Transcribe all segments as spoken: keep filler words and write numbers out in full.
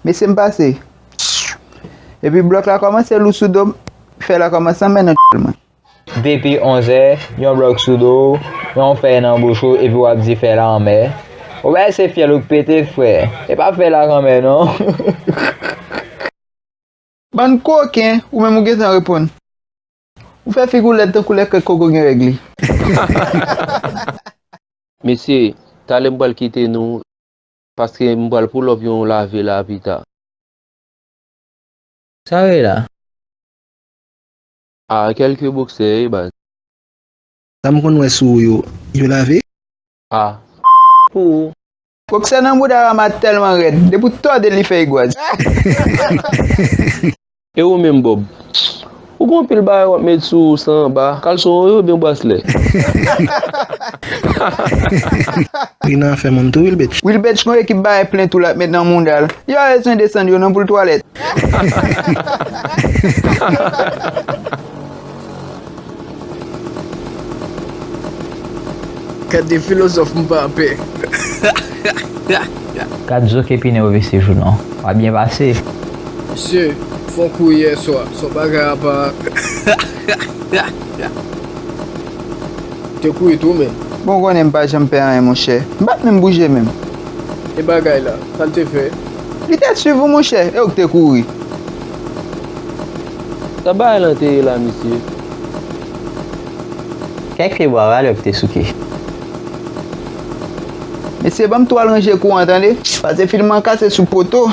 Mesye, m pase. Epi blòk la kòmanse lou sou do m, fè la kòmanse anmè nan mwen. Depi onzè, yon blòk sou do w, yon fèy nan bouch ou, epi w ap di fèy la anmè. Ou bay se fyèl ou k pete, frè. E pa fèy la k anmè, non. Bann koken, ou menm ou gentan reponn. Ou fè figi w lèd tankou lè kèk koko gen règ li. Mesye, talè m pral kite nou, paske m pral pull up yon lave la pita. Sa w ye la? A, kèlke boksè, wi, baz. Sa m konn wè sou ou yo, yo lave? A. Pou ou. Boksè nan bouda Rama tèlman rèd, depi w tòde l, li fè egwaz. E ou menm, Bob? Ou gen anpil bagay w ap met sou ou san anba, kalson w yo oubyen braslè? Li nan afè moun tou, Wilbetch. Wilbetch gon ekip bagay plen tou l ap met nan mouda l. Yo bezwen desann yo non pou l twalèt. Gad de filozòf m pa pè. Gad zo k epine yo vise jounen w. W ap byen pase. Mesye, fè yon kouri yè swa, se yon bagay apa. Te kouri tou, menn. Bon, w konnen m pa janm pè anyen, monchè. M pa t menm bouje menm. E bagay la, sa l te fè? Li te swiv ou, monchè, e w k te kouri. Sa bagay lan te ye la, mesye? Kèk pye bwa valè w te souke. Mesye, ban m tou al ranje kouran, tande? Pase fil m an kase sou poto.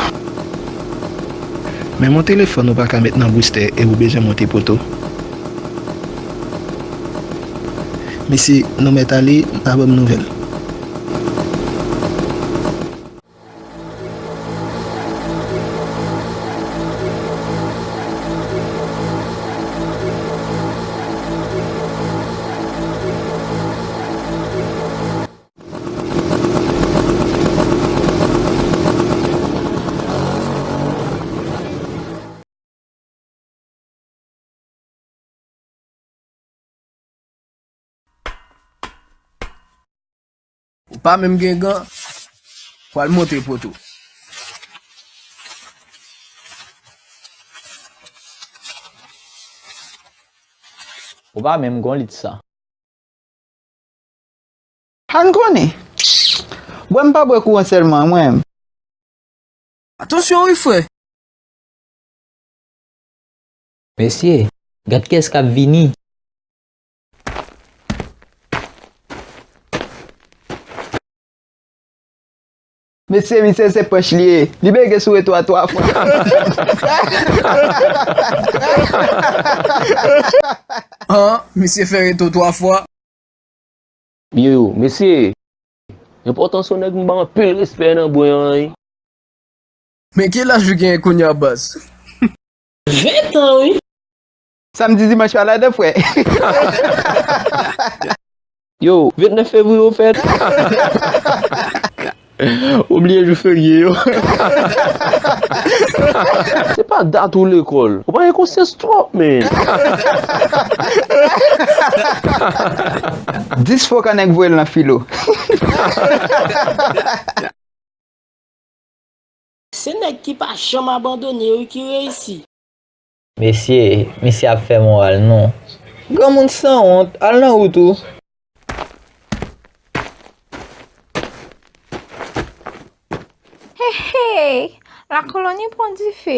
Men mon telefòn ou pa ka met nan boustè e ou bezwen monte poto. Mesye, nou mèt ale, n a ban m nouvèl. Ou pa menm gen gan, pral monte poto. Ou pa menm gon lit san. Ann konnen. Bwè m pa bwè kouran sèlman, mwen. Atansyon wi, frè. Mesye, gad kiyès k ap vini. Mesye, misye se pòch li ye. Li bege sou reto a twa fwa. An, misye fè reto twa fwa. Yo, mesye, enpòtan se yon nèg m ba anpil respè nan bwen an, wi. Men ki laj ou genyen kounye a, baz? Ven tan, wi. Samdi, dimanch pa ladan, frè. Yo, ventnèf fevriye ou fèt? Ou bliye jou ferye yo. Se pa dat ou lekòl. Ou pa gen konsyans twòp, men. Dis fwa nèg voye l nan filo. Se nèg ki pa janm abandone yo ki reyisi. Mesye, misye ap fè moral nou. Granmoun sanwont, al nan wout ou. Hey, hey! Lakoloni pran dife.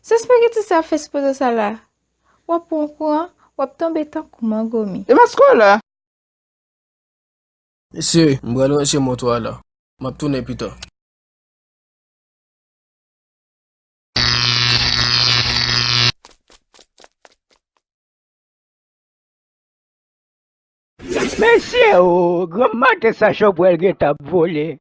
Se espageti sa fè sipoze sa la. W ap pran kouran, w ap tonbe tankou mangomi. E masko la? Mesye, m pral ranje moto a la. M ap tounen pita. Mesye o, granm maten sa Jobwèl gentan ap vole.